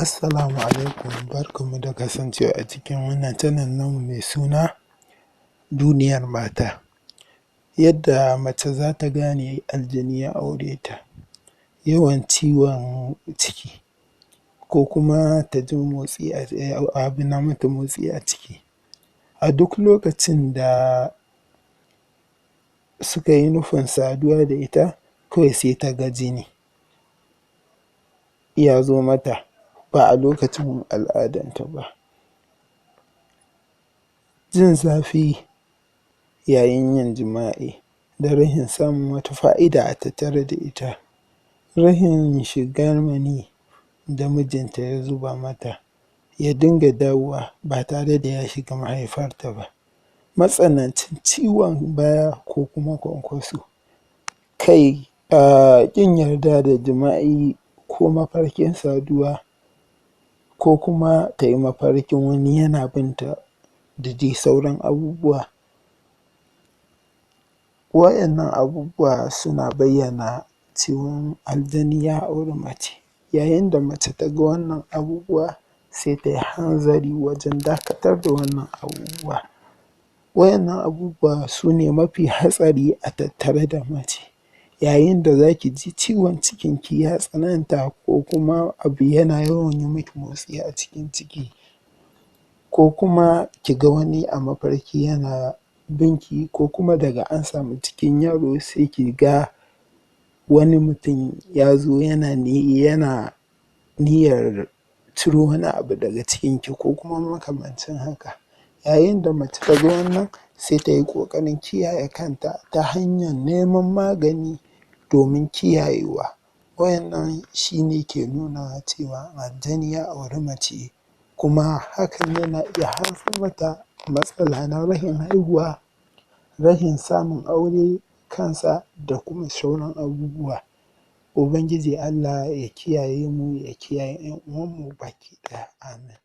Assalamu alaikum barkanmu da kasancewa a cikin wannan channel namu mai suna duniyar mata. Yadda mace zata gane aljani ya aure ta. Yawan ciwon ciki ko kuma taji motsi abu na mata motsi a ciki. A duk lokacin da sukayi nufin saduwa da ita kawai sai taga jini yazo mata ba a lokacin al'adan ta ba. Jin zafi yayin yin jima'i da rashin samun wata fa'ida a tattare da ita, rashin shigar maniyyi da mijinta ya zuba mata ya dinga dawowa ba tare da ya shiga mahaifar ta ba, matsanancin ciwon baya ko kuma kwankwaso, kai ƙin yarda da jima'i ko mafarkin saduwa ko kuma tayi mafarkin wani yana binta da dai sauran abubuwa. Wa'innan abubuwa suna bayyana cewan aljani ya auri mace, yayin da mace taga wannan abubuwa sai tai hanzari wajen dakatar da wannan abubuwa. Wa'innan abubuwa sune mafi hatsari a tattare da mace, yayin da zaki ji ciwon cikinki ya tsananta ko kuma abu yana yawan yi miki motsi a cikin ciki, ko kuma kiga wani a mafarki yana binki ko kuma daga an samu cikin yaro sai kiga wani mutum yazo yana niyyar ciro wani abu daga cikinki ko kuma makamancin haka. Yayin da mace taga wannan sai tayi ƙoƙarin kiyaye kanta ta hanyar neman magani domin kiyayewa. Wa'innan shi ke nuna cewa aljani ya auri mace kuma hakan yana iya haifar mata matsala na rashin haihuwa, rashin samun aure kansa da kuma sauran abubuwa. Ubangiji Allah ya kiyayemu ya kiyaye ‘yan uwanmu baki ɗaya. Amin.